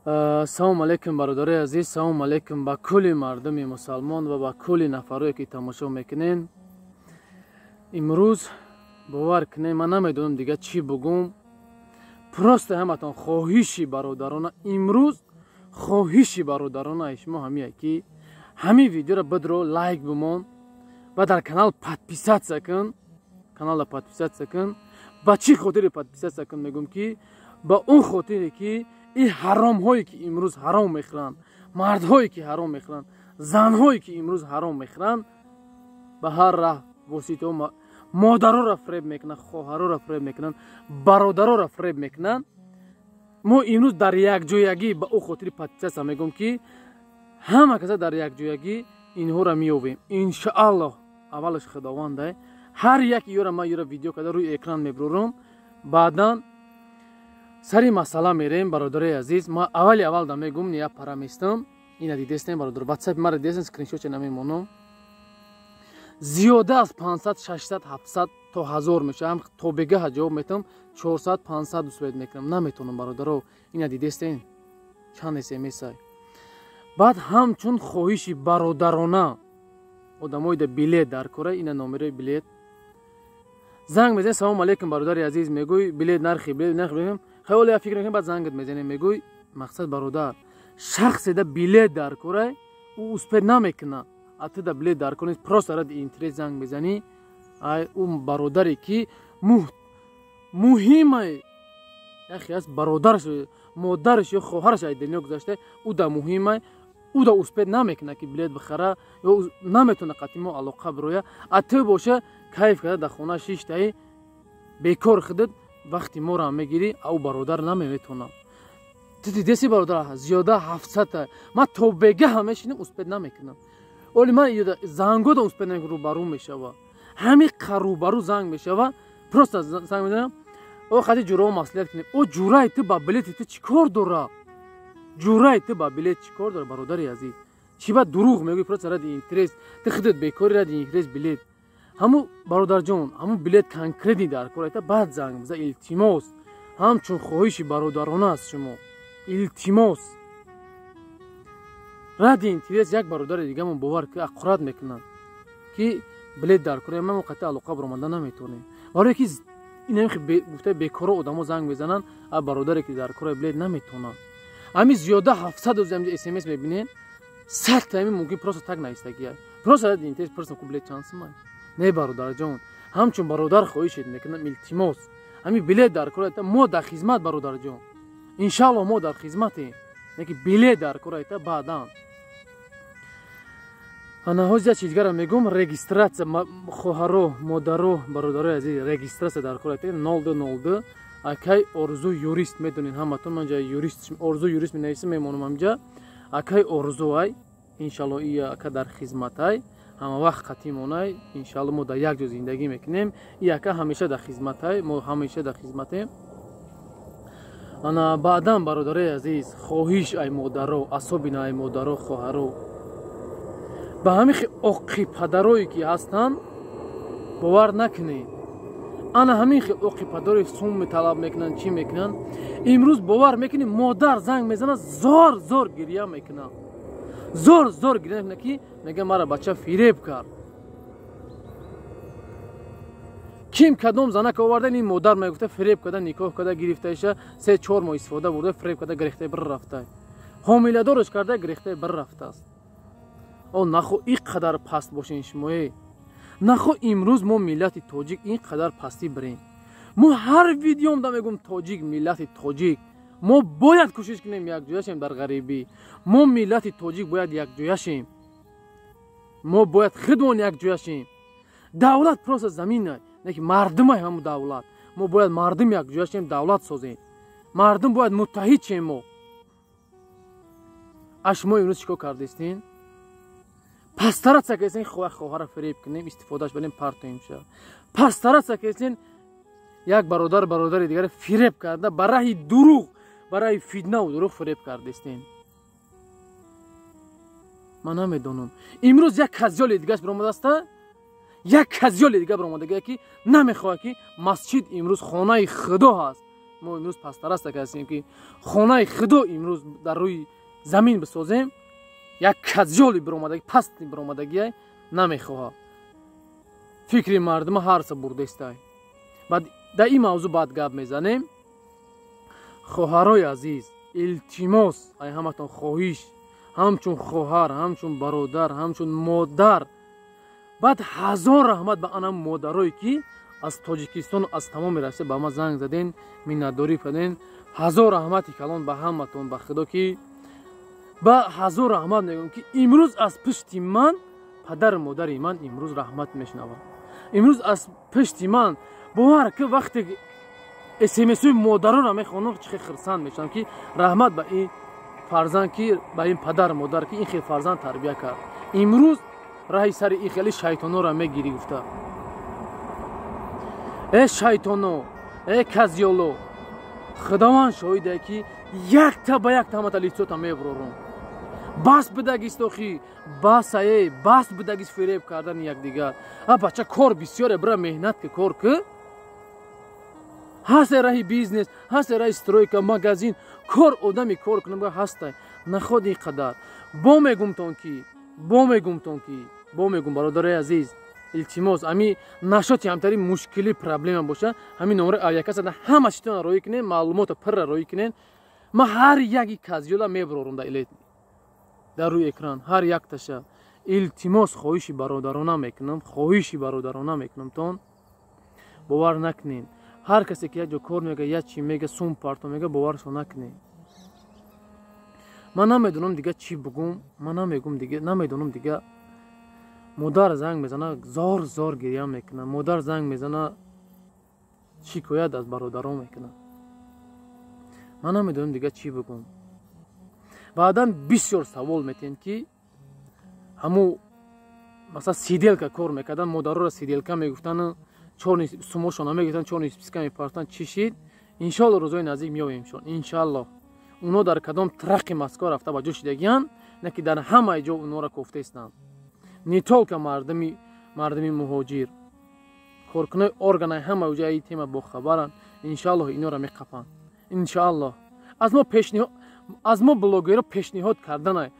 Салом алейкум, бародарои азиз, салом алейкум ба кулли мардуми мусалмон ва ба кулли нафарое, ки тамошо мекунен. Имрӯз, бовар кунем, ман намедонам дига чӣ бугум. Просто ҳаматон хоҳиши бародарона, имрӯз хоҳиши бародарона шумо ҳамия, ки ҳамин видеоро бидро, лайк бимон ва дар канал подписаться кун, каналро подписаться кун. Ба чӣ хотире подписаться кун мегӯм? Ки ба он хотире, ки ин ҳаромҳое, ки имрӯз ҳаром мехӯранд, мардҳое, ки ҳаром мехӯранд, занҳое, ки имрӯз ҳаром мехӯранд, ба ҳар раҳ воситао модароро фреб мекунанд, хоҳароро фреб мекунанд, бародароро фреб мекунанд. Мо имрӯз дар якҷоягӣ, ба ӯ хотири подписаться мегӯм, ки ҳама каса дар якҷоягӣ инҳоро меёбем, иншоаллоҳ. Аввалаш Худованда. Ҳар як ёра ман ёра видео карда рӯи экран мебурам, баъдан сари масъала мерем. Бародарои азиз, ма аввали аввал да мегум, я параместам. Ина дидестем, бародар, ватсапи мара дидестем, скриншотча намемонам. Зиёда аз 500, 600, 700 то 1000 мешавам. То бегаҳа ҷавоб метам, 400, 500 успеть мекунам, наметонам, бародаро. Ина дидестем, чанд смсай. Баъд ҳамчун хоҳиши бародарона, одамои да билет дар кора, ина номерои билет, занг мезанем. Салому алейкум, бародари азиз, мегӯй, билет, нархи билет, нархи. Хаёле я фикр мекунем, баъд зангат мезанем, мегӯй. Мақсад, бародар, шахсе да билет дар кора, ӯ успеть намекуна, а ту да билет дар кор нест, просто ради интерес занг мезанӣ. Ай ӯ бародаре, ки муҳимай, яхе аст, бародараш, модараш ё хоҳараш ай дунё гузашта, ӯ да муҳимай, ӯ да успеть намекуна, ки билет бихара ё наметона қатъи мо алоқа бироя. А ту боша, кайф карда дар хона шиштаи, бекор худат вақти моро мегирӣ, а ӯ бародар наметона. Ту дидеси, бародар, зиёда 700-та ман то бегаҳа мешинам, успеть намекунам. Оли ман зангода успеть намекунам, рӯбарӯ мешава, ҳамин қа рӯбарӯ занг мешава. Просто занг мезанам, о хади ҷурао маслиҳат кунем. О ҷураи ту ба билети ту чӣ кор дора? Ҷураи ту ба билет чӣ кор дора, бародари азиз? Чӣ ба дурӯғ мегӯӣ? Просто ради интерес, ту худат бекори, ради интерес билет. Ҳамун, бародарҷон, ҳамун билет конкретный дар кор айта, баъд занг биза. Илтимос, ҳамчун хоҳиши бародарона аз шумо илтимос. Ради интерес як бародари дигамон, бовар ки, аққурат мекунанд, ки билет дар кор, ман қати алоқа баромада наметавонем, барое ки инам гуфта бекоро одамо занг мезананд, а бародаре, ки дар кора билет, наметавонанд. Ҳами зиёда 700 смс мебинед, 100-та ами мумкин просто так навистагия, просто ради интерес пурсам, ку билет чанд сумай. Не, бародарҷон, ҳамчун бародар хоҳишед мекунам, илтимос, ҳами билет дар кор, мо дар хизмат, бародарҷон, иншаллоҳ, мо дар хизматем, леки билет дар кор айта, баъдан. Ана ҳози як чиз дигарам мегӯм: регистрация. Хоҳаро, модаро, бародарои азиз, регистрация дар кор айта, 0202, акай Орзу юрист, медонед ҳаматон, ман ҷа юрист, Орзу юрист менависам, мемонам ҳамҷа. Акай Орзу ай, иншаллоҳ, и ака дар хизматай, ҳама вақт қатимонай, иншалло. Мо дар як ҷо зиндагӣ мекунем, и ака ҳамеша дар хизматай, мо ҳамеша дар хизматем. Ана баъдан, бародарои азиз, хоҳиш ай модаро, особенно ай модаро, хоҳаро, ба ҳамин оқи падарое, ки ҳастанд, бовар накунед. Ана ҳамин хел оқи падарои сум талаб мекунанд, чӣ мекунанд. Имрӯз, бовар мекунед, модар занг мезанад, зор зор гиря мекунад, зор зор гиря мекунад, ки мега, мара бача фиреб кард. Ким кадом занак оварда, ин модар мегуфта, фиреб карда, никоҳ карда гирифтаиша, 3-4 моҳ истифода бурда, фиреб карда, гирифта бир рафта, ҳомиладораш карда, гирифта бир рафтааст. О нахо ин қадар паст бошен шумое, нахо имрӯз мо миллати тоҷик ин қадар пастӣ бирем. Мо ҳар видеомда мегӯм, тоҷик, миллати тоҷик, мо бояд кӯшиш кунем, якҷоя шем дар ғарибӣ. Мо миллати тоҷик бояд якҷоя шем, мо бояд худмон якҷоя шем. Давлат просто замина, не ки мардумай ҳаму давлат. Мо бояд мардум якҷоя шем, давлат созем, мардум бояд муттаҳид шем мо. А шумо имрӯз чӣ кор кардистин? Пастараца кесен, хоҳара фиреб кунем, истифодааш барем, партоем ша. Пастараца кесен, як бародар бародари дигар фиреб карда, ба раҳи дурӯғ, ба раҳи фитнаву дурӯғ фиреб кардистен. Ман намедонам, имрӯз як казёли дигаш биромадааста, як казёли дига биромадага, ки намехоҳад, ки масҷид имрӯз хонаи Худо ҳаст. Мо имрӯз пастараста ҳастем, ки хонаи худо имрӯз дар рӯи замин бисозем. Як казёли биромадаги, пасти биромадагия намехоҳад. Фикри мардума ҳарса бурдестай. Баъд дар ин мавзӯъ баъд гап мезанем. Хоҳарои азиз, илтимос, ай ҳаматон хоҳиш, ҳамчун хоҳар, ҳамчун бародар, ҳамчун модар. Баъд ҳазор раҳмат ба ана модарое, ки аз Тоҷикистон, аз тамоми Россия ба ма занг заден, миннатдорӣ карден. Ҳазор раҳмати калон ба ҳаматон, ба худо ки ба ҳазор раҳмат мегӯям, ки имрӯз аз пушти ман падару модари ман имрӯз раҳмат мешунаванд. Имрӯз аз пушти ман, бовар ки, вақте смсои модароро мехонам, чӣ хел хирсанд мешавам, ки раҳмат ба ин фарзанд, ки ба ин падару модар, ки ин хел фарзанд тарбия кард. Имрӯз раҳи сари ин хели шайтоноро мегирӣ гуфта. Э шайтоно, э казёло, худованд шоҳиде, ки якта ба якта ҳамата лицота мебурорум. Бас бидагист охи, бас, ае бас бидагист фиреб кардани якдигар. А бача, кор бисёре, бира меҳнат ки, кор ки. Ҳасте раҳи бизнес, ҳасте раҳи стройка, магазин, кор. Одами кор кунам ҳастай, наход ин қадар. Бо мегумтон ки бо мегум, бародарои азиз, илтимос, ами нашоти ҳамтари мушкили, проблема боша, ҳамин номраи авиакассада ҳама читона роӣ кунен, маълумота пирра роӣ кунен. Ман ҳар яки казёла мебурорум дар рӯи экран, ҳар якташа. Илтимос, хоҳиши бародарона мекунам, хоҳиши бародарона мекунам тон, бовар накунен. Ҳар касе ки як ҷо кор мега, як чи мега, сум парто мега, боваршо накунед. Ман намедонам дига чӣ бугум, ман намегум дига, намедонам дига. Модар занг мезана, зор зор гиря мекуна. Модар занг мезана, шикоят аз бародарон мекуна. Ман намедонам дига чӣ бугум. Баъдан бисёр савол метиҳем, ки ҳаму масалан сиделка кор мекардан, модароро сиделка мегуфтан, чорни сумошона мегирифтан, чорни списка мепартан, чӣ шид? Иншоалло, рӯзои наздик меоемшон, иншоалло. Оно дар кадом трақи Москва рафта ба ҷо шидагиянд, на ки дар ҳамаи ҷо онора кофтаистанд. Не только мардуми муҳоҷир, коркунои органаи ҳамаи ҷои тема бохабаранд. Иншоаллоҳ, инора меқапанд, иншоаллоҳ. Аз мо пешниҳод, аз мо блогеро пешниҳод карданай,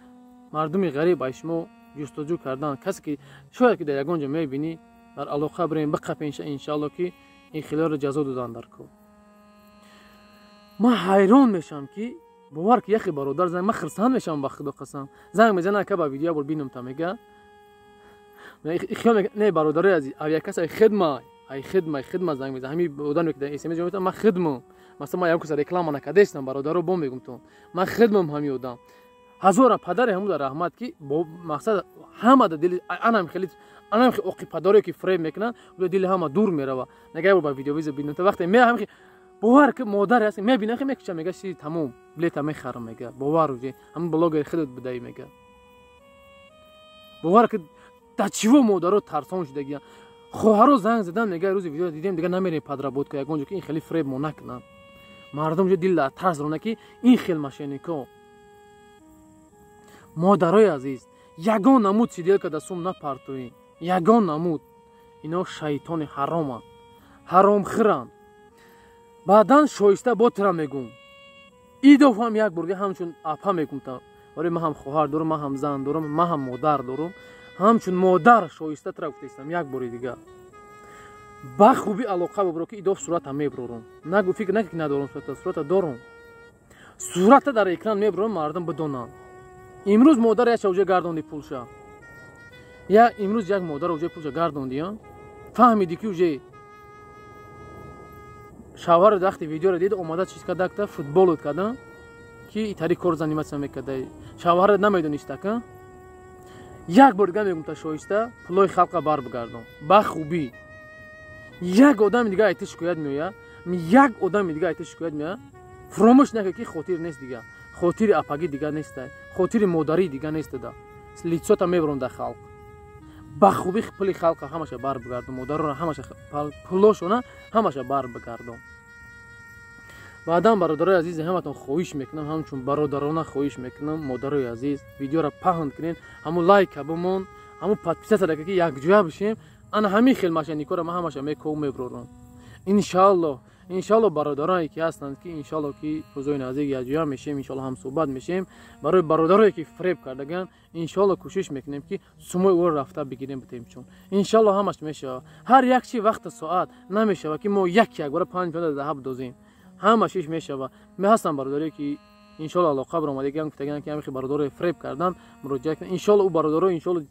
мардуми ғариб ай шумо ҷустуҷӯ кардан. Касе ки шояд ки дар ягон ҷо мебинӣ, дар алоқа бирем, биқапенша. Иншоалло, ки ин хилоро ҷазо додан дар кор. Ман ҳайрон мешавам, ки бовар ки яхе бародар занг, ман хирсанд мешавам, ба худо қасам. Занг мезана, ака, ба видео бор бинам та мега. Не, бародарои азиз, авиакасса ай хидма, ай хидма, хидма занг мезана. Ҳами одаме ки дар смс ман хидмам. Масалан, ман ягон каса реклама накардестам, бародаро, бо мегум тон, ман хидмам. Ҳами одам, ҳазора падари ҳамуда раҳмат, ки бо мақсад ҳама да дили анам хеле, анам хе оқи падаре ки фреб мекунанд, дили ҳама дур мерава. Нага ба видеовиза бинам та вақте ме ҳам бовар ки модаре ҳаст, мебина, хе мекуча, мега: «Ши тамом, билета мехарам», мега. Бовар, уже ҳамн блогери худат будаи, мега. Бовар ки да чиво модаро тарсон шудагия. Хоҳаро занг задан, мега: «Рӯзи видео дидем, дига намерем подработка ягон ҷо, ки ин хеле фреб мо накунанд». Мардум ҷо дил дар тарс рона, ки ин хел мошеннико. Модарои азиз, ягон намуд сиделка да сум напартоин, ягон намуд. Ино шайтони ҳароманд, ҳаромхиранд. Баъдан, шоиста, ботира мегум, идоф ҳам як бурга ҳамчун апа мегум та, вале ман ҳам хоҳар дорам, ман ҳам зан дорам, ман ҳам модар дорам. Ҳамчун модар шоиста тра гуфтаистам, як бори дигар ба хуби алоқа бибро, ки идоф сурата меброрум. Нагу, фикр наки ки надорам сурата, сурата дорум, сурата дар экран меброрам, мардум бидонанд. Имрӯз модар як шавҷа гардонди пулша, я имрӯз як модар уҷа пулша гардонди, фаҳмиди, ки уже шавҳаро вақти видеоро дид, омада чиз кардакта, футболот карда, ки итари кор заниматься мекарда, шавҳарат намедонистака. Як бор дига мегум та, шоиста, пулои халқа бар бигардон ба хубӣ. Як одами дига айти шикоят меояд, як одами дига айти шикоят меояд, фуромӯш накар, ки хотир нест дига, хотири апагӣ дига неста, хотири модарӣ дига нестада. Лицота мебарон дар халқ. Ба хубӣ пули халқа ҳамаша бар бигардон, модарона ҳамаша пулошона ҳамаша бар бигардон. Баъдан, бародарои азизи, ҳаматон хоҳиш мекунам, ҳамчун бародарона хоҳиш мекунам, модарои азиз, видеоро паҳн кунед, ҳамун лайка бимон, ҳамун подписаться ки якҷоя бишем. Ана ҳамин хел мошенникора ман ҳамаша меков меброрам, иншааллоҳ. Иншалло бародарое ки ҳастанд, ки иншалло ки рӯзои наздик якҷоя мешем, иншалло ҳамсӯҳбат мешем. Барои бародарое ки фреб кардаган, иншалло кӯшиш мекунем, ки сумои ӯро рафта бигирем, битем. Чун иншалло ҳамаш мешавад. Ҳар як чи вақти соат намешавад, ки мо як якбора 5 даҳа бидозем, ҳамаш иш мешавад. Ҳастанд бародарое ки иншалло алоқа баромадагиан, гуфтагиан, ки ҳамихи бародарое фреб кардан, муроҷиат кунем. Иншалло ӯ бародаро, иншалло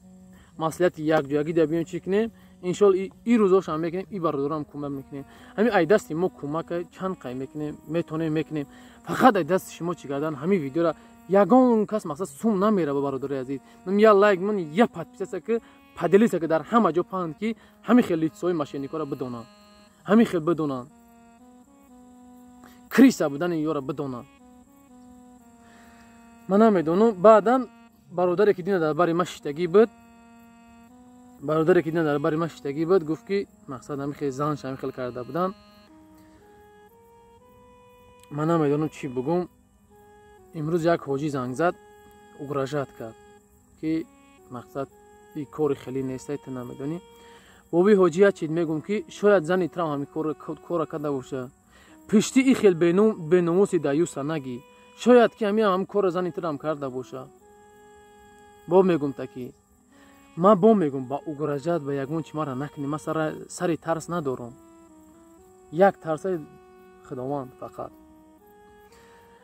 маслиҳати якҷоягӣ да биём, чӣ кунем, иншолло и рӯзошам мекунем, и бародарам кӯмак мекунем. Ҳамин ай дасти мо кӯмака чанд қай мекунем, метонем, мекунем. Фақат ай дасти шумо чӣ кардан? Ҳамин видеора ягон кас мақсад сум намера. Ба бародари азиз, я лайк ман, я подписаться ки, поделиться ки, дар ҳама ҷо паҳн ки, ҳамин хел лицои мошенникора бидонанд, ҳамин хел бидонанд, крыса будани ёра бидонанд. Ман намедонам. Баъдан бародаре ки дина дар бари ма шиштагӣ буд, бародаре ки дина дар бари ма шиштагӣ буд, гуфт, ки мақсад ҳамин хел занш ҳамин хел карда буданд. Ман намедонам чӣ бугум. Имрӯз як ҳоҷӣ занг зад, угрожать кард, ки мақсад и кори хеле нестай, ту намедонӣ. Боби ҳоҷӣ, як чиз мегӯм, ки шояд зани трам ҳамин кора карда боша. Пишти и хел беномуси даюса нагӣ, шояд ки ҳамин ҳам кора зани трам карда боша. Бо мегӯм таки ман, бо мегӯм, ба угрожать, ба ягон чи мара накунӣ. Ман сари тарс надорам, як тарсаи Худованд фақат.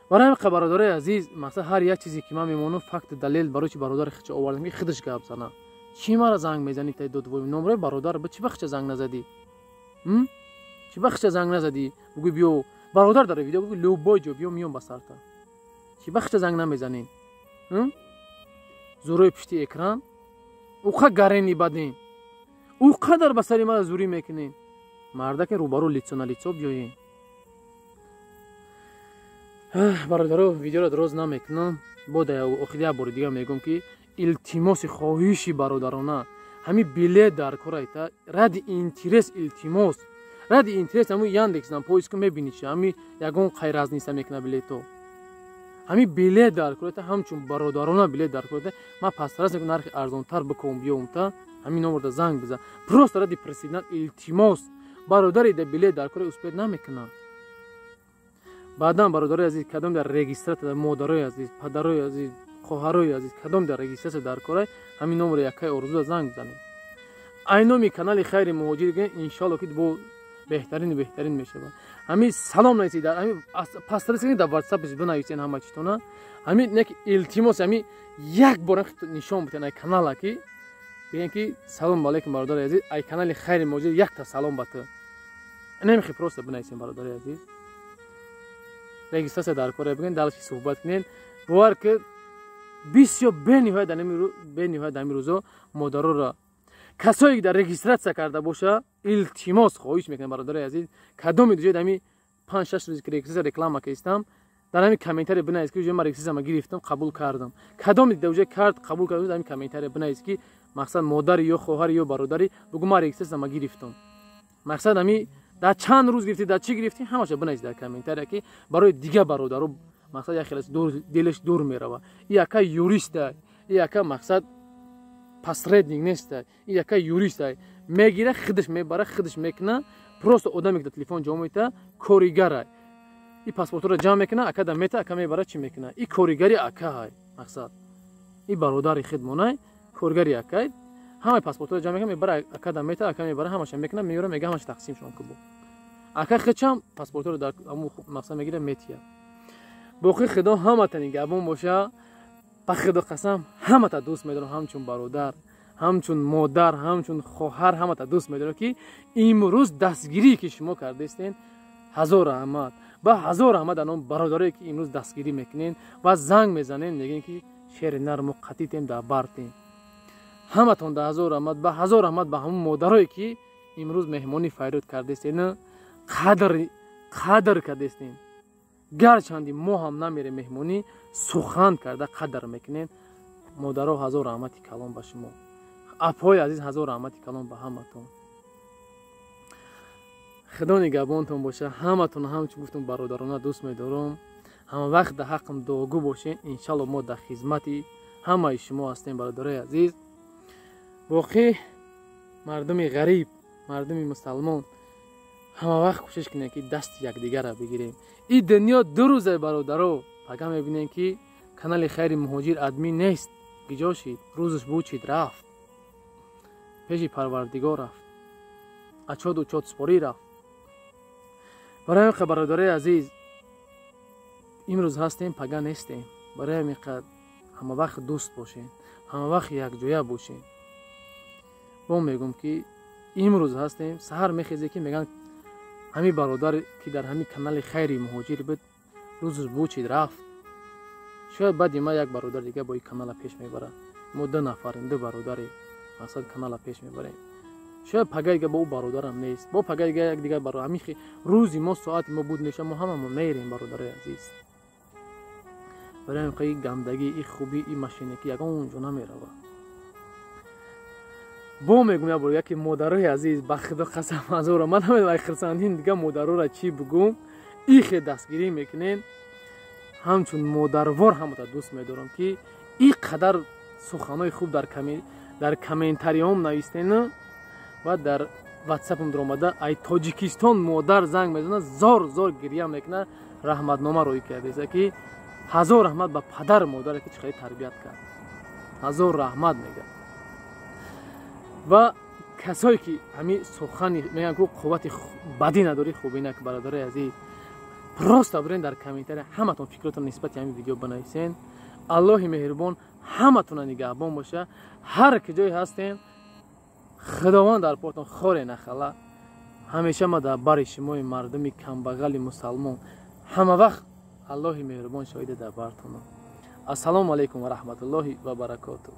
Барои ҳамин, бародарои азиз, мақсад ҳар як чизе ки ман мемонам, факту далел. Барои чи бародари хича овардам, ки худаш гап зана? Чӣ мара занг мезанӣ? Тай додвои номрои бародар ба чӣ ба хича занг назадӣ? Чӣ ба хича занг назадӣ? Бугӯй, биё, бародар, дар видео бугӯй, любой ҷо биё, миём ба сарта. Чӣ ба хича занг намезанӣ? Зӯрои пишти экран уқа гарени бадин, ӯ қадар ба сари мара зӯрӣ мекунед. Мардаке рӯбарӯ, лицо на лицо биёед. Бародаро, видеоро дроз намекунам. Бо охир як бори дига мегӯм, ки илтимоси хоҳиши бародарона, ҳамин билет дар корайта ради интерес, илтимос, ради интерес, ҳамун Яндекс нам поиск мебинӣ, чи ҳами ягон қайразниса мекуна билето. Ҳамин билет дар корайта, ҳамчун бародарона билет дар корайта, ман пастрас мекунам, нархи арзонтар бикун, биёмта ҳамин номерда занг бизан. Просто ради президент, илтимос, бародари да билет дар кора успеть намекунам. Баъдан, бародарои азиз, кадом дар регистрация, модарои азиз, падарои азиз, хоҳарои азиз, кадом дар регистрация дар кора, ҳамин номери якаи Орзуда занг бизанед. Ай номи канали Хайри Муҳоҷир, иншалло ки бо беҳтарину беҳтарин мешавад. Ҳамин салом нависед, ҳамин пастрас дар Ватсап бинависен ҳама читона. Ҳамин не ки илтимос, ҳамин як бора нишон битен ай канала, ки бигӯен, ки салом алейкум, бародари азиз, ай канали Хайри Муҳоҷир якта салом ба ту. Намехи, просто бинависем, бародари азиз, регистрация дар кора бигӯен, дальше суҳбат кунед. Бовар ки бисёр бениҳоят дар ҳамин рӯзо модароро, касое ки дар регистрация карда боша, илтимос, хоҳиш мекунам, бародари азиз, кадоме ҷои ҳами 5-6 рӯзи ки регистрация реклама кистам, дар ҳамин комментарий бинавис, ки уҷои ман регистрация гирифтам, қабул кардам. Кадоме дар уҷои карт қабул кардам, ҳамин комментарий бинавис, ки мақсад модари ё хоҳари ё бародари бугӯ, ман регистрация гирифтам. Мақсад ҳами дар чанд рӯз гирифтӣ, дар чӣ гирифтӣ, ҳамаша бинавис дар комментария, ки барои дигар бародаро мақсад як хеле дилаш дур мерава. И яка юриста, и яка мақсад посредник неста, и яка юриста мегира, худаш мебара, худаш мекуна. Просто одаме ки дар телефон ҷо мета, коригара. И паспортро ҷамъ мекуна, ака да мета, ака мебара, чӣ мекуна. И коригари акаҳай, мақсад и бародари хидмонай, коргари акай. Ҳамаи паспортро ҷамъ мекуна, мебара, ака да мета, ака мебара, ҳамаша мекуна, меёра, мега, ҳамаша тақсим шон кубо. Ака хичам паспортро дар мақсад мегира, метия. Боқи Худо ҳамата нигаҳбон боша. Ба Худо қасам, ҳамата дӯст медорам, ҳамчун бародар, ҳамчун модар, ҳамчун хоҳар ҳамата дӯст медорам, ки имрӯз дастгирие ки шумо кардаистен, ҳазор раҳмат, ба ҳазор раҳмат анон бародарое ки имрӯз дастгирӣ мекунен ва занг мезанен, мегӯен, ки шери нармо қатитем, дар бартем. Ҳаматон да ҳазор раҳмат, ба ҳазор раҳмат ба ҳамон модарое ки имрӯз меҳмонӣ файрод кардаистен, қадр кардаистен. Гарчанди мо ҳам намерем меҳмонӣ, сухан карда қадр мекунем. Модаро, ҳазор раҳмати калон ба шумо. Апҳои азиз, ҳазор раҳмати калон ба ҳаматон. Худо нигаҳбонтон боша ҳаматон. Ҳамчун гуфтум, бародарона дӯст медорам. Ҳама вақт дар ҳаққам дуогӯ бошед. Иншалло мо дар хизмати ҳамаи шумо ҳастем, бародарои азиз. Боқӣ мардуми ғариб, мардуми мусалмон. Ҳама вақт кӯшиш кунем, ки дасти якдигарро бигирем. И дунё 2 рӯза, бародаро. Пага мебинем, ки канали Хайри Муҳоҷир админ нест, гиҷо шид, рӯзаш бучид, рафт пеши Парвардигор, рафт ачоду чотспорӣ рафт. Барои ҳамин, бародарои азиз, имрӯз ҳастем, пага нестем. Барои ҳамин қад ҳама вақт дӯст бошем, ҳама вақт якҷоя бошем. Бо мегӯм, ки имрӯз ҳастем, саҳар мехезе, ки мегӯянд ҳамин бародар, ки дар ҳамин канали Хайри Муҳоҷир буд, рӯзаш бучид, рафт. Шояд баъди ма як бародар дига бо ин канала пеш мебарад. Мо 2 нафарем, 2 бародарем, мақсад канала пеш мебарем. Шояд пага дига бо ӯ бародарам нест, бо пага дига як дигар бародар. Ҳамин рӯзи мо, соати мо буд меша, мо ҳамамо мерем, бародарои азиз. Барои ҳамин и гандагӣ, и хубӣ, и машинакӣ ягон ҷо намеравад. Бо мегӯм як бор, яке модарои азиз, ба Худо қасам, ҳазора ман намедонам, ай хурсандин дига модарора чӣ бугӯм. Ихе дастгирӣ мекунен, ҳамчун модарвор ҳамата дӯст медорам, ки и қадар суханои хуб дар комментариҳом навистен ва дар ватсапам даромада, ай Тоҷикистон модар занг мезанад, зор зор гирья мекунад, раҳматнома роӣ кардеса, ки ҳазор раҳмат ба падару модаре, ки чӣ хеле тарбият кард, ҳазор раҳмат мегӯяд. Ва касое ки ҳамин сухани мегӯянд, ку қуввати бадӣ надорӣ, хубӣ нак. Бародарои азиз, просто бирен дар комментария ҳаматон фикротон нисбати ҳамин видео банависен. Аллоҳи меҳрубон ҳаматона нигаҳбон боша. Ҳар ки ҷое ҳастем, Худованд дар портон хоре нахала. Ҳамеша ма дар бари шумои мардуми камбағали мусалмон, ҳама вақт Аллоҳи меҳрубон шоҳида дар бартонам. Ассалому алайкум ва раҳматуллоҳи ва баракоту.